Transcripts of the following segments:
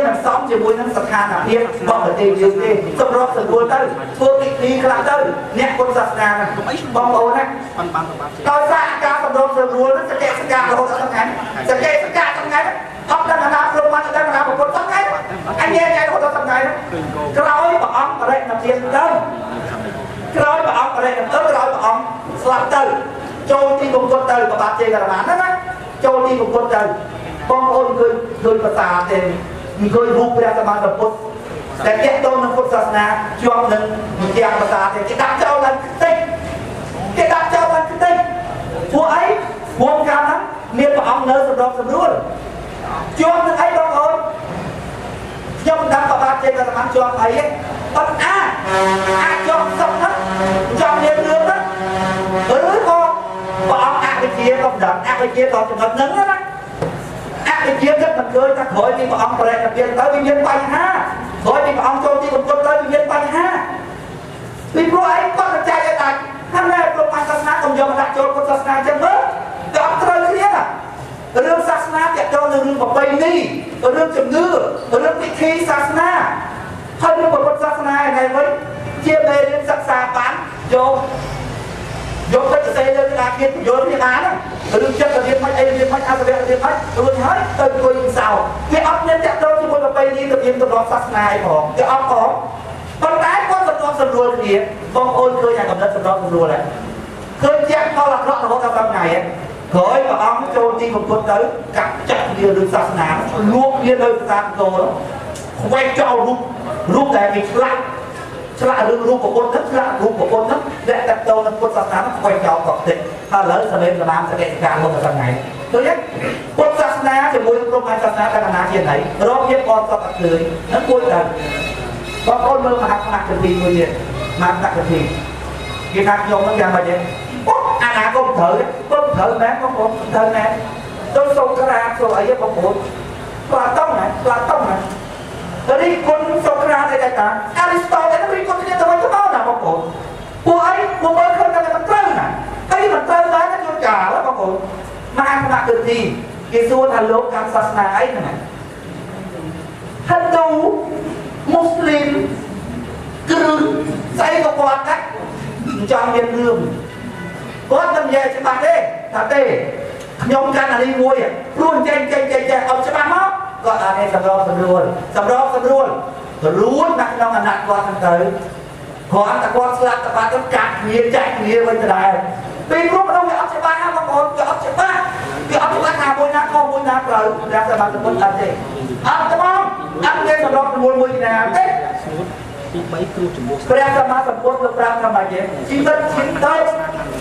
មិនសមជាមួយនឹងស្ថានភាពរបស់ប្រទេសយើងទេសម្របសម្រួលទៅធ្វើពិធីខ្លះទៅអ្នកពុទ្ធសាសនាបងប្អូនណាដោយសារការសម្របសម្រួលហ្នឹងសតិសការរហូតដល់ថ្ងៃសតិសការថ្ងៃអត់ដឹងអាណាព្រមអត់ដឹងអាណាប្រពុតថ្ងៃអញញ៉ែញ៉ែរហូតដល់ថ្ងៃក្រោយព្រះអង្គបរិនិព្វានទៅក្រោយព្រះអង្គបរិនិព្វានទៅក្រោយព្រះអង្គស្លាប់ទៅចូលទីបង្គត់ទៅប្របាទជ័យករមាហ្នឹងណាចូលទីបង្គត់ទៅបងប្អូនឃើញភាសាទេឃើញរូបព្រះសម្មាសម្ពុទ្ធតែតាក់ទងនឹងពុទ្ធសាសនាជាប់នឹងវិទ្យាភាសាទេគេដាក់ចោលឡើងតិចគេដាក់ចោលឡើងតិចពួកអីព្រមកាលហ្នឹងមានព្រះអង្គនៅសម្របសម្រួលជាប់នឹងអីបងប្អូនខ្ញុំមិនដឹងប្របាទជ័យករមាជាប់អីទេអត់អាចជាប់សុខហ្នឹងចង់មានរឿងហ្នឹងឬក៏ព្រះអង្គអវិជ្ជាក៏មិនដឹងអវិជ្ជាក៏ចំណុចហ្នឹងណាអវិជ្ជាគិតមិនឃើញថាក្រោយពីព្រះអង្គប្រែកពៀនទៅវាមានបញ្ហាក្រោយពីព្រះអង្គចូលទីបង្គត់ទៅវាមានបញ្ហាពីព្រោះឯងគាត់មិនចែកឲ្យដាច់ហ្នឹងហើយព្រោះបញ្ហាសាសនាកុំយកមកដាក់ចូលពុទ្ធសាសនាអញ្ចឹងមើលវាអត់ត្រូវគ្នាណារឿងសាសនាទាក់ទងនឹងរឿងប្រពៃណីរឿងជំនឿរឿងពិធីសាសនាហើយរឿងពុទ្ធសាសនាឯនេះវិញជាមេរៀនសិក្សាបានយកទៅសរសេរលើក្តារខៀនយល់គ្នាបានរឿងចិត្តរៀនមិនអីរៀនមិនអសវៈរៀនមិនរួចហើយទៅអង្គុយសោវាអត់មានទាក់ទងជាមួយប្រពៃណីទៅមានទម្លាប់សាសនាអីផងវាអត់ផងប៉ុន្តែគាត់សម្របសម្រួលគ្នាបងប្អូនឃើញអាកំណត់សម្របសម្រួលហើយឃើញជាផលអាក្រក់រហូតដល់ថ្ងៃក្រោយព្រះអង្គចូលទីបង្គត់ទៅកាប់ចាក់គ្នារឿងសាសនាលួចគ្នានៅសាសនាគោខ្វែងចោលរូបដែលគេឆ្លាក់រឿងរូបពុទ្ធហ្នឹងឆ្លាក់រូបពុទ្ធហ្នឹងដែលតាក់ទងនឹងពុទ្ធសាសនាហ្នឹងខ្វែងចោលក៏តិចហើយឥឡូវសលេមសលាមសកិច្ចការមកដល់ថ្ងៃឃើញទេពុទ្ធសាសនាជាមួយនឹងព្រហ្មញ្ញសាសនាតែណាជាណីរកភាពអត់សតអត់ឃើញហ្នឹងគួរទៅបងប្អូនមើលមហាថ្នាក់ទីមួយទៀតមហាថ្នាក់ទីគេថាខ្ញុំហ្នឹងយ៉ាងម៉េចទេអូអាណាក៏ត្រូវក៏ត្រូវមែនបងប្អូនត្រូវមែនទៅសូក្រាតសូអីបងប្អូនប្លាតុងណាប្លាតុងណារីគុណសូក្រាតអីដែរតាអារីស្តូតរីគុណគ្នាទៅវិញទៅមកណាបងប្អូនពួកអីពួកមើលឃើញតែមិនត្រូវណាអីមិនត្រូវដែរជួនកាលបងប្អូនមហាថ្នាក់ទីគេសួរថាលោកកាន់សាសនាអីហ្នឹងហិណ្ឌូមូស្លីមគ្រឹះស្អីក៏គាត់ដែរមិនចង់មានរឿងគាត់មិននិយាយច្បាស់ទេថាទេខ្ញុំកាន់អានេះមួយព្រោះចេញចេញចេញចេញអត់ច្បាស់មកគាត់អត់ទេសម្របសម្រួលសម្របសម្រួលរួចមកក្នុងអាណត្តិគាត់ហ្នឹងទៅគ្រាន់តែគាត់ស្លាប់ទៅបាត់ទៅកាត់គ្នាចែកគ្នាវិញទៅដែរពីព្រោះមនុស្សវាអត់ច្បាស់ណាបងប្អូនវាអត់ច្បាស់វាអត់ច្បាស់ថាមួយណាខុសមួយណាត្រូវព្រះសម្មាសម្ពុទ្ធអត់ទេអត់ទេបងអត់មានសម្របសម្រួលមួយណាទេទី3គ្រូជំនួសព្រះសម្មាសម្ពុទ្ធលោកប្រាប់ថាម៉េចទេជីវិតឈានទៅ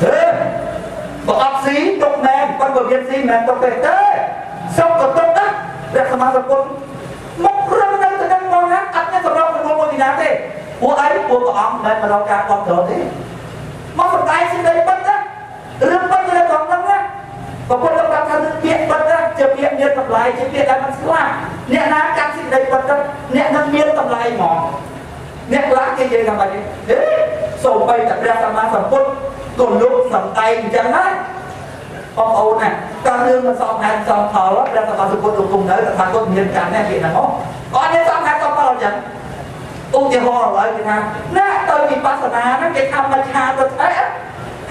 ហេបើអត់ស៊ីទុកមែនប៉ុន្តែបើមានស៊ីមិនទុកទេទេសុខក៏ទុកដែរព្រះសម្មាសម្ពុទ្ធមករឹងនៅទៅនឹងមកណាអត់មានសម្របសម្រួលមួយណាទេពួកអីពួកព្រះអង្គមិនមែនមកដល់ការគ្រប់គ្រងទេមកសម្ដែងសេចក្តីពិតណារឿងពិតនៅក្នុងហ្នឹងណាប្រពន្ធលោកប្រាប់ថារឿងពាក្យពិតណាជាពាក្យមានតម្លៃជាពាក្យដែលមិនស្លាប់អ្នកណាកាន់សេចក្តីពិតទៅអ្នកនឹងមានតម្លៃហ្មងអ្នកខ្លះគេនិយាយថាម៉េចទេសូម្បីតែព្រះសម្មាសម្ពុទ្ធក៏លោកសម្ដែងអញ្ចឹងណាបងប្អូនណាតើរឿងមិនសមហេតុសមផលព្រះសម្មាសម្ពុទ្ធលោកគង់នៅតែថាគាត់មានកាន់នេះគេហ្នឹងហ៎គាត់មានសមហេតុសមផលអញ្ចឹងឧទាហរណ៍ឥឡូវគេថាណាទៅវិបស្សនាហ្នឹងគេថាមច្ឆាទិដ្ឋិ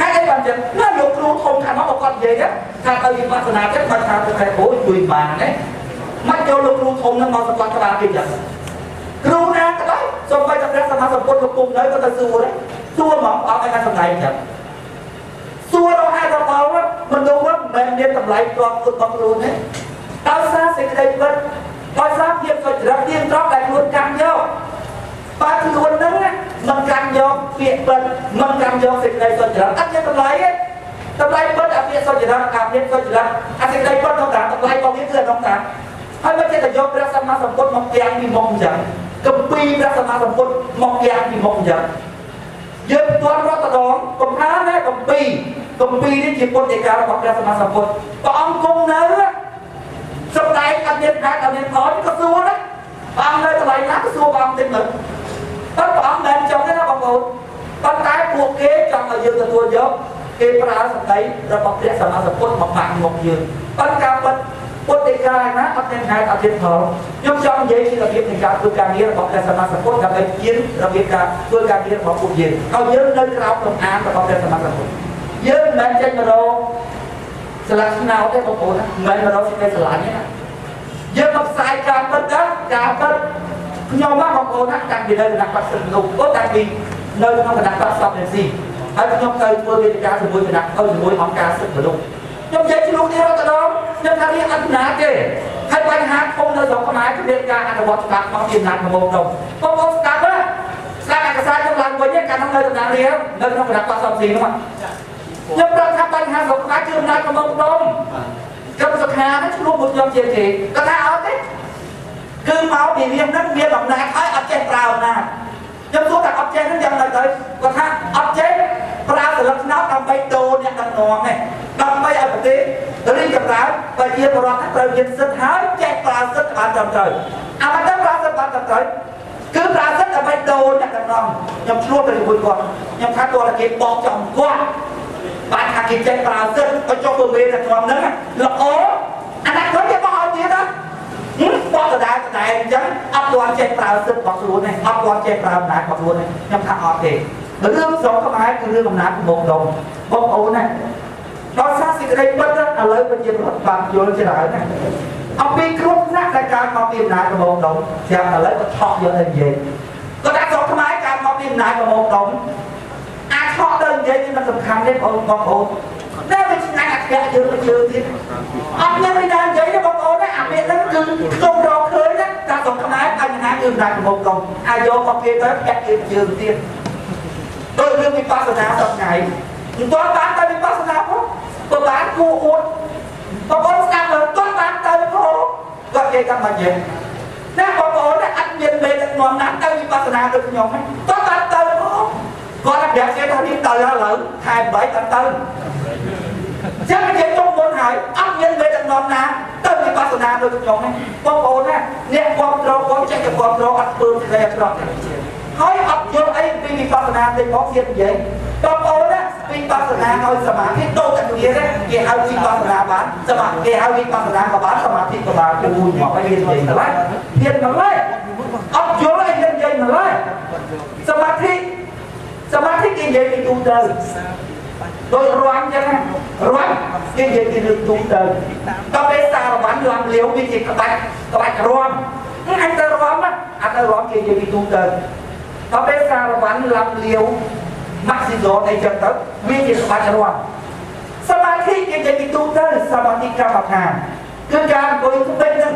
ហេតុអីបានចឹងណាលោកគ្រូធំខាងនោះគាត់និយាយថាទៅវិបស្សនាចឹងមច្ឆាទិដ្ឋិអូជួយបានទេមិនចូលលោកគ្រូធំហ្នឹងមកសង្កត់ក្បាលគេចឹងគ្រូណាក៏ដោយសូម្បីតែព្រះសម្មាសម្ពុទ្ធលោកគង់នៅក៏ទៅសួរដែរសួរហ្មងអត់ឲ្យថាសម្ដែងចឹងសួររហេតុដល់មនុស្សមិនមែនមានតម្លៃទ្រព្យគុណរបស់ខ្លួនទេដោយសារសេចក្តីពិតដោយសារភាពសុចរិតទៀងត្រង់ដែលខ្លួនកាន់យកបើខ្លួនហ្នឹងមិនកាន់យកពាក្យពិតមិនកាន់យកសេចក្តីសុចរិតអត់មានតម្លៃទេតម្លៃពិតអាពាក្យសុចរិតអាពាក្យសុចរិតអាសេចក្តីពិតក្នុងតាតម្លៃរបស់វាគឺក្នុងតាហើយមិនចេះតែយកព្រះសម្មាសម្ពុទ្ធមកទាំងពីមុខអញ្ចឹងកម្ពីព្រះសម្មាសម្ពុទ្ធមកទាំងពីមុខអញ្ចឹងយើងផ្ទាល់រដ្ឋដងកំហាណាកម្ពីកម្ពីនេះជាពុទ្ធដីការបស់ព្រះសម្មាសម្ពុទ្ធព្រះអង្គគង់នៅសម្ដែងអត់មានហេតុអត់មានផលក៏សួរដែរព្រះអង្គនៅកន្លែងណាក៏សួរព្រះអង្គតិចមើលប៉ុន្តែព្រះអង្គមិនចង់ទេណាបងប្អូនប៉ុន្តែពួកគេចង់ឲ្យយើងទទួលយកគេប្រើសម្ដីរបស់ព្រះសម្មាសម្ពុទ្ធមកបាក់មុខយើងប៉ុន្តែការពិត ពុទ្ធដីកាណាអត់មានហេតុអត់មានផលខ្ញុំចង់និយាយពីរបៀបនៃការធ្វើការងាររបស់ព្រះសម្មាសម្ពុទ្ធដើម្បីជៀនរបៀបការធ្វើការងាររបស់ពួកយើងឲ្យយើងនៅក្រោមលំអានរបស់ព្រះសម្មាសម្ពុទ្ធយើងមិនមែនចេញមករកស្លាកស្នោទេបងប្អូនណាមិនមែនមករកសេចក្តីស្រឡាញ់ទេណាយើងមកផ្សាយការពិតណាការពិតខ្ញុំណាបងប្អូនណាតាំងពីនៅគណៈបក្សសិទ្ធិមនុស្សតាំងពីនៅក្នុងគណៈបក្សសំរងស៊ីហើយខ្ញុំទៅធ្វើវេទិកាជាមួយគណៈទៅជាមួយអង្គការសិទ្ធិមនុស្សខ្ញុំនិយាយឆ្លុះគ្នារត់ទៅដល់ខ្ញុំថារៀងអត់ណាទេហើយបញ្ហាធំនៅស្រុកខ្មែរគឺមានការអនុវត្តច្បាប់មកពីអំណាចប្រមូលផ្ដុំបងប្អូនស្ដាប់ណាស្ដាប់ឯកសារខ្ញុំឡើងវិញកាលនោះនៅតំណាងរាស្ត្រនៅក្នុងគណៈបក្សសំស៊ីនោះខ្ញុំប្រាប់ថាបញ្ហាស្រុកខ្មែរគឺអំណាចប្រមូលផ្ដុំក្រុមសុខាហ្នឹងឆ្លុះមួយខ្ញុំជាគេគាត់ថាអត់ទេគឺមកពីរៀងហ្នឹងមានអំណាចហើយអត់ចេះប្រើអំណាចខ្ញុំសួរថាអត់ចេះហ្នឹងយ៉ាងម៉េចទៅគាត់ថាអត់ចេះប្រើសន្លឹកឆ្នោតដើម្បីដូរអ្នកដឹកនាំទេដើម្បីឲ្យប្រទេសរីកចម្រើនប្រជាពលរដ្ឋត្រូវមានសិទ្ធិហើយចេះប្រើសិទ្ធិបានត្រឹមត្រូវអាមិនទៅប្រើសិទ្ធិបានត្រឹមត្រូវគឺប្រើសិទ្ធិដើម្បីដូរអ្នកដឹកនាំខ្ញុំឆ្លោះទៅជាមួយគាត់ខ្ញុំថាតើគេបោះចំគាត់បានថាគេចេះប្រើសិទ្ធិក៏ចុះទៅមេដឹកនាំហ្នឹងល្អអាណាគាត់គេបោះឲ្យទៀតណាបោះដដែលដដែលអញ្ចឹងអត់ទាន់ចេះប្រើសិទ្ធិរបស់ខ្លួនទេអត់ទាន់ចេះប្រើអំណាចរបស់ខ្លួនទេខ្ញុំថាអត់ទេរឿងស្រុកខ្មែរគឺរឿងអំណាចប្រមូលផ្ដុំបងប្អូនណាដោយសារសេចក្តីពិតឥឡូវប្រជាពលរដ្ឋបានយល់ច្រើនណាអំពីគ្រោះថ្នាក់ដែលកើតមកពីអំណាចប្រមូលផ្ដុំស្រាប់ឥឡូវក៏ឆក់យកទៅនិយាយគាត់ថាស្រុកខ្មែរកើតមកពីអំណាចប្រមូលផ្ដុំអាចឆក់ទៅនិយាយវាមិនសំខាន់ទេបងប្អូនតែវាឆ្ងាញ់អាធ្លាក់យើងទៅជឿទៀតអត់មានណានិយាយទេបងប្អូនណាអាពាក្យហ្នឹងគឺខ្ញុំរកឃើញណាថាស្រុកខ្មែរបញ្ហាគឺអំណាចប្រមូលផ្ដុំអាចយកមកគេទៅពាក់គេជឿទៀតដោយរឿងវិបស្សនាសប្តាហ៍មិនទាន់បានទៅវិបស្សនាផងបើបានគួអួតបងប្អូនស្ដាប់មិនទាន់បានទៅផងគាត់និយាយថាមិនយេណាបងប្អូនអត់មានមេដឹកនាំណាទៅវិបស្សនាដូចខ្ញុំទេទាន់បានទៅផងគាត់ប្រាប់គេថានេះទៅឥឡូវខែ8ទៅចឹងនិយាយចុងមុនហើយអត់មានមេដឹកនាំណាទៅវិបស្សនាដូចខ្ញុំទេបងប្អូនណាអ្នកគ្រប់គ្រងគាត់ចេះតែគ្រប់គ្រងអត់ធ្វើសេចក្តីអាក្រក់ទេហើយអត់យល់អីពីវិបស្សនាទេផងទៀតនិយាយបងប្អូនណាវិបស្សនាឲ្យសមាធិដូចតែគ្នាទេគេហៅវិបស្សនាបានសមាធិគេហៅវិបស្សនាក៏បានសមាធិក៏បានអូយមកឲ្យវានិយាយម្ល៉េះទៀតម្ល៉េះអត់យល់អីនិយាយម្ល៉េះសមាធិសមាធិគេនិយាយពីទូទៅដោយរាំចឹងណារាំគេនិយាយពីរឿងទូទៅដល់ពេលសារវ៉ាន់រាំលាវវាជាក្បាច់ក្បាច់រាំអញទៅរាំអត់ទៅរាំគេនិយាយពីទូទៅដល់ពេលសារវ៉ាន់រាំលាវម៉ាក់ស៊ីហ្សនអីចឹងទៅវាជាក្បាច់រាំសមាធិគេនិយាយពីទូទៅសមាធិកម្មដ្ឋានគឺការអង្គុយក្បិចហ្នឹង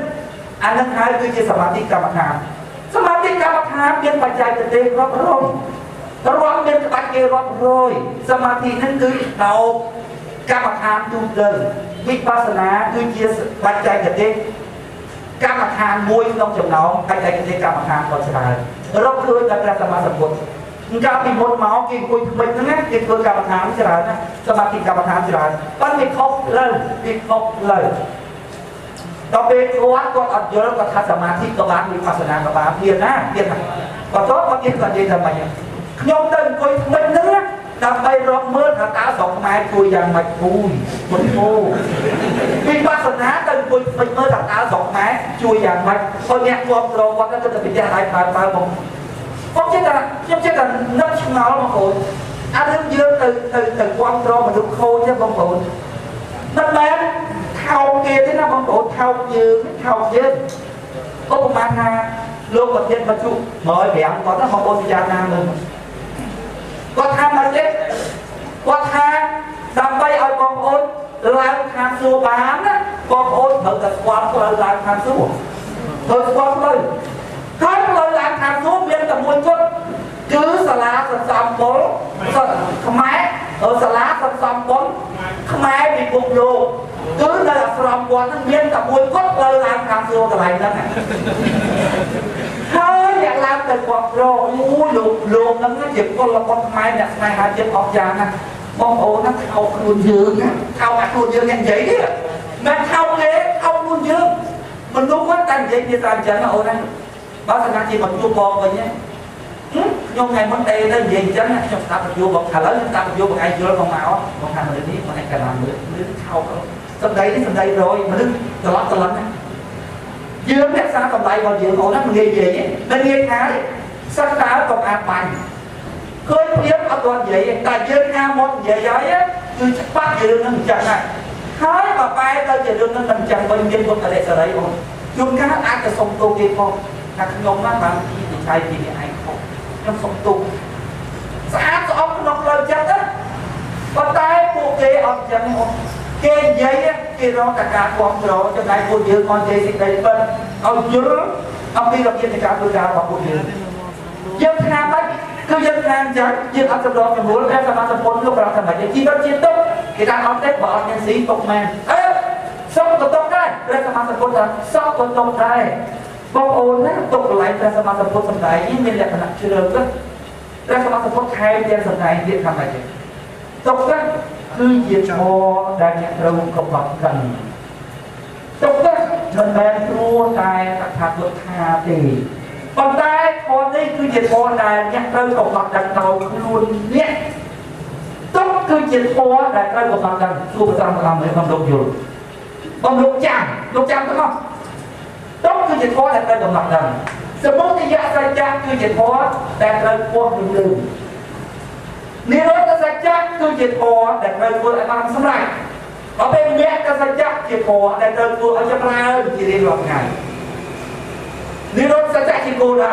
អានឹងហើយគឺជាសមាធិកម្មដ្ឋានសមាធិកម្មដ្ឋានមានបច្ចេកទេសរាប់រយរាប់មានក្បាច់គេរាប់រយសមាធិហ្នឹងគឺដោកម្មដ្ឋានទូទៅវិបស្សនាគឺជាបច្ចេកទេសកម្មដ្ឋានមួយក្នុងចំណោមបច្ចេកទេសកម្មដ្ឋានដ៏ច្រើនរកឃើញដល់ព្រះសម្មាសម្ពុទ្ធកាលពីមុនមកគេអង្គុយថ្មិចហ្នឹងគេធ្វើកម្មដ្ឋានច្រើនណាសមាធិកម្មដ្ឋានច្រើនប៉ុន្តែវាខុសផ្លូវវាខុសផ្លូវដល់ពេលគាត់អត់យល់គាត់ថាសមាធិក៏បានវិបស្សនាក៏បានទៀតណាទៀតណាបន្ទាប់មកទៀតគាត់និយាយថាម៉េចខ្ញុំទៅអង្គុយថ្មិចហ្នឹងដើម្បីរកមើលថាតើស្រុកខ្មែរជួយយ៉ាងម៉េចអូយពុទ្ធោវិបស្សនាទៅអង្គុយថ្មិចមើលថាតើស្រុកខ្មែរជួយយ៉ាងម៉េចហើយអ្នកគ្រប់គ្រងគាត់ទៅទៅផ្ទះដៃបើបើបងខ្ញុំចេះតែខ្ញុំចេះតែនឹកឆ្ងល់បងប្អូនអារឿងយើងទៅទៅទៅគ្រប់គ្រងមនុស្សខូចទេបងប្អូនមិនមែនថោកគេទេណាបងប្អូនថោកយើងថោកយើងឧបមាថាលោកប្រធានបច្ចុ105គាត់ណាបងប្អូនពិចារណាមើលគាត់ថាមកទេគាត់ថាដើម្បីឲ្យបងប្អូនឡើងឋានសួគ៌បានណាបងប្អូនត្រូវតែស្គាល់ផ្លូវឡើងឋានសួគ៌ត្រូវស្គាល់ផ្លូវហើយផ្លូវឡើងឋានសួគ៌មានតែមួយគត់គឺសាលាសន្សំបុលខ្មែរសាលាសន្សំបុលខ្មែរពិភពលោកគឺនៅអាស្រមវត្តហ្នឹងមានតែមួយគត់ផ្លូវឡើងឋានសួគ៌កន្លែងហ្នឹងហើយអ្នកឡើងទៅគាត់ក្រអូយលោកហ្នឹងជាពលរដ្ឋខ្មែរអ្នកស្នេហាជាតិអស្ចារ្យណាស់បងប្អូនណាថោកខ្លួនយើងណាថោកអាខ្លួនយើងអ្នកនិយាយនេះមិនថោកគេថោកខ្លួនយើងមនុស្សគាត់តែនិយាយភាសាអញ្ចឹងណាអូនណាបើសិនជាមកជួបបងវិញខ្ញុំថ្ងៃមុនទេទៅនិយាយអញ្ចឹងខ្ញុំស្ដាប់បញ្យល់បងឥឡូវខ្ញុំស្ដាប់បញ្យល់បងឯងយល់បងមកបងថាមនុស្សនេះបងឯងកាលណាមើលថោក សម្ដីនេះសម្ដីរយមនុស្សត្រឡប់ត្រឡិនណាយើងរក្សាតម្លៃរបស់យើងអូនណាមិនងាយនិយាយទេមិនងាយថាទេសិតតើកុំអាចបាញ់ឃើញព្រាមអត់ទាន់និយាយតែយើងថាមកនិយាយហើយគឺច្បាស់ជារឿងហ្នឹងអញ្ចឹងហើយហើយបើបែរទៅជារឿងហ្នឹងមិនអញ្ចឹងវិញមានពុទ្ធរិសរីអូនជួនកាលអាចទៅសុំទោសគេផងថាខ្ញុំណាបានពីឆៃពីអ្នកឯងខុសខ្ញុំសុំទោសស្អាតស្អំក្នុងផ្លូវចិត្តណាប៉ុន្តែពួកគេអត់អញ្ចឹងទេអូនគេនិយាយគេរកតែការគាំទ្រចំណែកពួកយើងក៏និយាយសេចក្តីពិតឲ្យយល់អំពីរបៀបនៃការធ្វើការរបស់ពួកយើងយើងថាម៉េចគឺយើងថាអញ្ចឹងយើងអត់សម្របសម្រួលតែសម្បត្តិសម្ពន្ធលោកប្រាប់ថាម៉េចជីវិតជាទុកគេថាអត់ទេបើអត់មានស៊ីទុកមែនអើសុខក៏ទុកដែរព្រះសម្មាសម្ពុទ្ធថាសុខក៏ទុកដែរបងអូនណាទុកកន្លែងព្រះសម្មាសម្ពុទ្ធសម្ដែងនេះមានលក្ខណៈជ្រៅណាស់ព្រះសម្មាសម្ពុទ្ធថែមទាំងសម្ដែងទៀតថាម៉េចទេទុកណាគឺជាធម៌ដែលអ្នកត្រូវកំណត់ដឹងទុកណាមិនមែនព្រោះតែតថាគតថាទេប៉ុន្តែធម៌នេះគឺជាធម៌ដែលអ្នកត្រូវកំណត់ដឹងដោយខ្លួនអ្នកទុកគឺជាធម៌ដែលត្រូវកំណត់ដឹងសួរប្រសំតាមនេះបងលោកយល់បងលោកចាំលោកចាំទាំងអស់ទុកគឺជាធម៌ដែលត្រូវកំណត់ដឹងសមុទយសច្ចៈគឺជាធម៌ដែលត្រូវពោះនឹងលើនិរោធសច្ចៈគឺជាធម៌ដែលត្រូវធ្វើឲ្យបានសម្រេចដល់ពេលមគ្គសច្ចៈជាធម៌ដែលត្រូវធ្វើឲ្យចម្រើនជារៀងរាល់ថ្ងៃនិរោធសច្ចៈជាគោលដៅ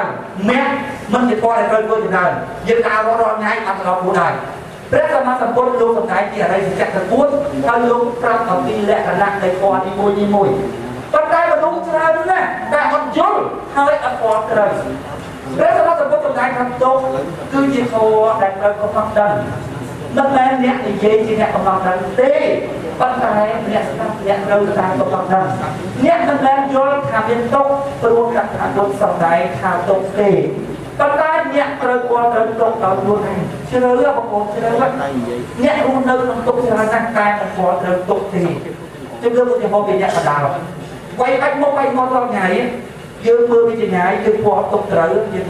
មគ្គមិនជាធម៌ដែលត្រូវធ្វើចម្រើនយើងដើររាល់ថ្ងៃអត់ដល់គោលដៅព្រះសម្មាសម្ពុទ្ធលោកសម្ដែងពីអរិយសច្ចៈទាំង4ហើយលោកប្រាប់អំពីលក្ខណៈនៃធម៌នីមួយៗប៉ុន្តែមនុស្សច្រើនណាស់តែអត់យល់ហើយអត់ស្គាល់ត្រូវព្រះសម្មាសម្ពុទ្ធសម្ដែងថាទុក្ខគឺជាធម៌ដែលត្រូវកំណត់ដឹងមិនមែនអ្នកនិយាយជាអ្នកកំណត់ដឹងទេប៉ុន្តែអ្នកស្ដាប់អ្នកត្រូវតាមកំណត់ដឹងអ្នកមិនមែនយល់ថាមានទុក្ខព្រោះតថាគតសម្ដែងថាទុក្ខទេប៉ុន្តែអ្នកត្រូវស្គាល់ត្រូវទុក្ខដោយខ្លួនឯងជ្រៅបងប្អូនជ្រៅអ្នករស់នៅក្នុងទុក្ខច្រើនណាស់តែមិនស្គាល់ត្រូវទុក្ខទេជំរឿនឧទាហរណ៍ពីអ្នកកណ្ដាលវាយបាច់មុខវាយមាត់រាល់ថ្ងៃយើងមើលពីចញ្ញាយើងស្គាល់ទុក្ខត្រូវយើង